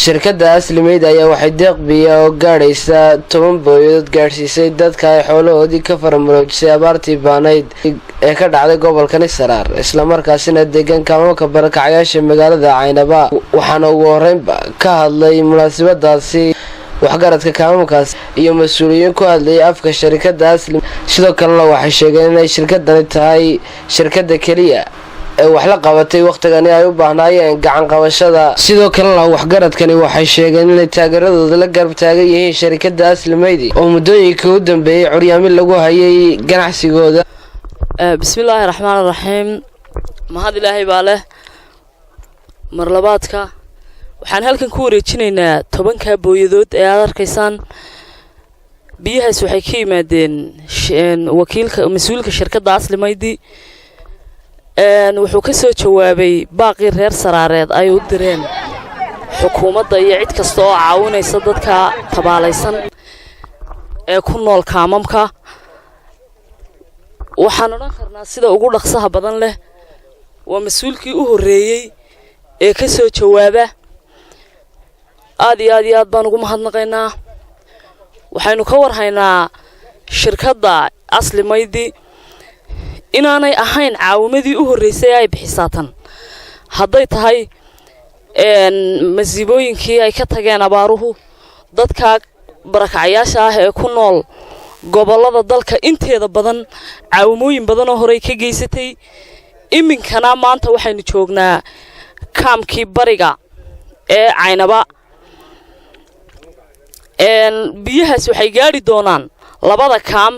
Shirkadda Aslimeyd ayaa waxay deeq biya oo gaadhaysa 10 booyadood gaadhsiisay dadka ay xoolahoodii ka faramaroojisay abaartii baanayd ee ka dhacday gobolkani Saraar, islamarkaasina degan kaamamka barakacyaasha magaalada Caynaba. Waxaana ugu horeynba ka hadlay munaasabadaasi waxgaradka kaamamkaas iyo mas-uuliyiin ku hadlayay afka shirkadda Aslim. Sidoo kalena waxay sheegeen inay shirkadani tahay shirkadda keliya ee wax la qabatay wakhtigani ay u baahnaayeen gacan qabashada. Sidoo kalena waxgaradkani waxay sheegeen inay taageeradooda la garab taagan yihiin sharikada Aslimaydi oo muddooyinka u dambeeyey curyaamin lagu hayay ganacsigooda. Bismillaahi raxmaan raxiim. Mahad Ilaahay baa leh. Marlabaadka waxaan halkan ku wareejinaynaa 10-ka booyadood ee aad arkaysaan. Biyahaas waxay ka yimaadeen wakiilka, mas-uulka shirkadda Aslimaydi. Wuxuu ka soo jawaabay baaqii reer Saraareed ay u direen xukuumadda iyo cid kasta oo caawinaysa dadka tabaalaysan ee ku nool kaamamka. Waxaan odhan karnaa, sida ugu dhaqsaha badan leh, waa mas-uulkii u horreeyey ee ka soo jawaaba. Aad iyo aad iyo aad baan ugu mahadnaqaynaa. Waxaynu ka warhaynaa shirkadda Aslimaydi inaanay ahayn caawimadii u horraysay ee ay bixisaa tan. Hadday tahay masiibooyinkii ay ka tageen abaaruhu, dadka barakacyaasha ah ee ku nool gobollada dalka inteeda badan caawimooyin badan oo horey ka geysatay. Iminkana maanta waxaynu joognaa kaamkii bariga ee Caynaba. Biyahaas waxay gaadhi doonaan labada kaam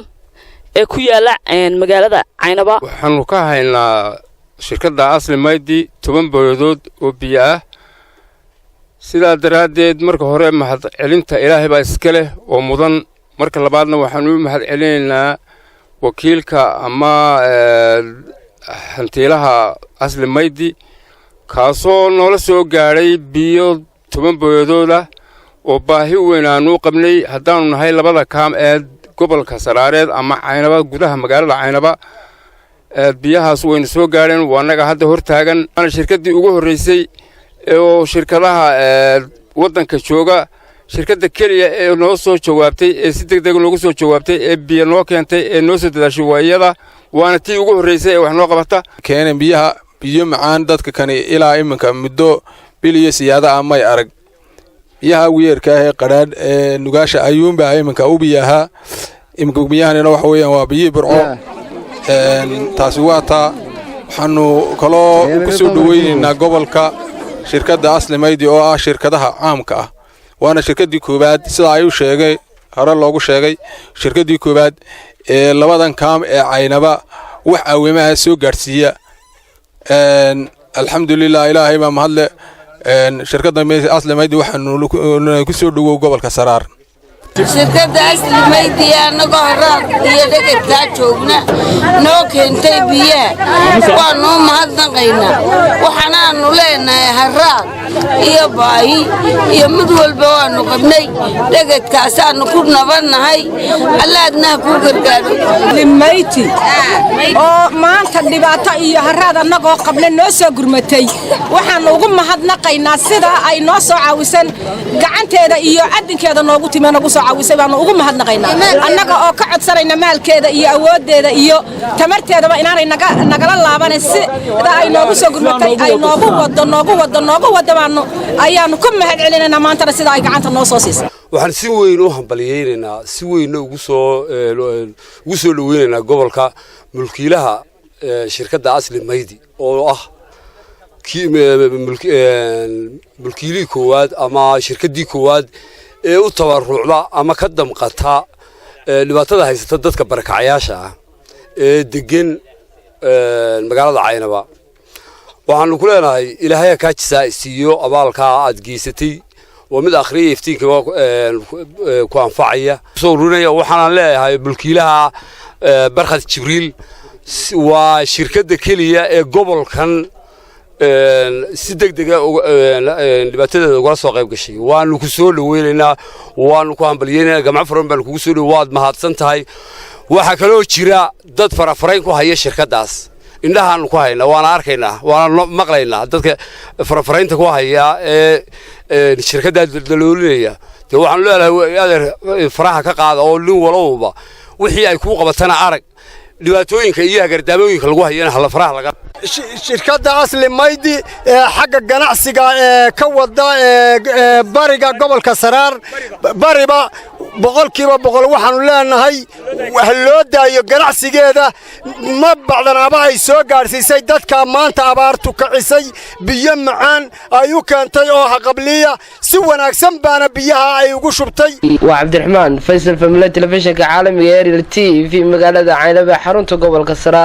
ee ku yaalla magaalada Caynaba. Waxaanu ka haynaa shirkadda Asli Maydi 10 booyadood oo biyo ah. Sidaa daraaddeed, marka hore mahad celinta Ilaahay baa iska leh oo mudan. Marka labaadna waxaanu u mahad celinaynaa wakiilka ama hantiilaha Asli Maydi, kaasoo noola soo gaadhay biyo 10 booyadood ah oo baahi weyn aanu u qabnay haddaanu nahay labada kaam ee gobolka Saraareed ama Caynaba, gudaha magaalada Caynaba. Biyahaas wayna soo gaadheen, waa annaga hadda hor taagan. Waana shirkaddii ugu horraysay oo shirkadaha waddanka jooga, shirkadda keliya ee noo soo jawaabtay, ee si deg deg noogu soo jawaabtay, ee biyo noo keentay, ee noo soo dadaashay waa iyada. Waana tii ugu horraysay ee wax noo qabata. Keeneen biyaha, biyo macaan. Dadka kani ilaa iminka muddo bil iyo siyaada ah may arag biyaha wiyeerka ah ee qadhaadh ee nugaasha ayuunbaa iminka u biyahaa. Iminka biyahanina waxa weeyaan waa biyihii Burco. Taasi waa taa. Waxaanu kaloo ku soo dhoweynaynaa gobolka shirkadda Aslimaydi oo ah shirkadaha caamka ah, waana shirkaddii koowaad, sida ay u sheegay, hore loogu sheegay, shirkaddii koowaad ee labadan kaam ee Caynaba wax caawimaha soo gaadhsiiya. Alxamdulilah, Ilaahay baa mahadle. Shirkadda Aslimaydi waxaanu ku soo dhowow gobolka Saraar. Shirkadda Aslimaydi annagoo horaad iyo dhegedkaa joogna noo keentay biyaha, waanuu mahadnaqaynaa. Waxaanaannu leenahay haraad iyo baahi iyo mid walba waannu qabnay, dhegedkaasaannu ku nabannahay. Allaadna ha kuu gargaaro. Limayti oo maanta dhibaato iyo haraad annagoo qabna noo soo gurmatay, waxaannu ugu mahadnaqaynaa sida ay noo soo caawisan, gacanteeda iyo cadinkeeda noogu time, nagu soo caawisay baannu ugu mahadnaqaynaa, annaga oo ka codsanayna maalkeeda iyo awooddeeda iyo tamarteedaba inaanay nagala laabanin. Sida ay noogu soo gurmatay ay noogu wado, noogu wado, noogu wado baanu ayaannu ku mahad celinaynaa maantana sida ay gacanta noo soo siisay. Waxaan si weyn u hambaliyeynaynaa, si weynna ugu soo dhaweynaynaa gobolka mulkiilaha shirkadda Asli Maydi oo ah mulkiilihii koowaad ama shirkaddii koowaad ee u tabarucda ama ka damqata dhibaatada haysata dadka barakacayaasha ah ee degan magaalada Caynaba. Waxaanu ku leenahay, Ilaahay ha kaa jisaa siiyo abaalkaa aad geysatay, waa mid akhriya iftiinka ku anfacaya soo ururinaya. Waxaanaan leeyahay mulkiilaha Barkhad Jibriil, waa shirkadda keliya ee gobolkan si deg dega dhibaatadeeda ugala soo qayb gashay. Waanu ku soo dhaweynaynaa, waanu ku hambalyeynaynaa, gamco furan baanu kugu soo dhawe. Waad mahadsan tahay. Waxaa kaloo jira dad farafarayn ku haya shirkaddaas. Indhahaanu ku haynaa, waana arkaynaa, waana maqlaynaa dadka farafaraynta ku haya ee shirkaddaa daldaloolinaya. Dee waxaanu leenahay, adeer, faraha ka qaada oo nin walowba wixii ay kuu qabatana arag, dhibaatooyinka iyo hagardaamooyinka lagu hayana hala faraha laga. Shirkadda Asli Maydi ee xagga ganacsiga ee ka wada ee bariga gobolka Saraar, bariba, 100% waxaanu leenahay wax loo daayo ganacsigeeda. Ma bacdanaaba ay soo gaadhsiisay dadka maanta abaartu kicisay biyo macaan ay u keentay oo haqabliya, si wanaagsan baana biyaha ay ugu shubtay. Waa Cabdiraxmaan Faysal Famile, telefishinka caalamiga Ariel TV, magaalada Caynaba, xarunta gobolka Saraar.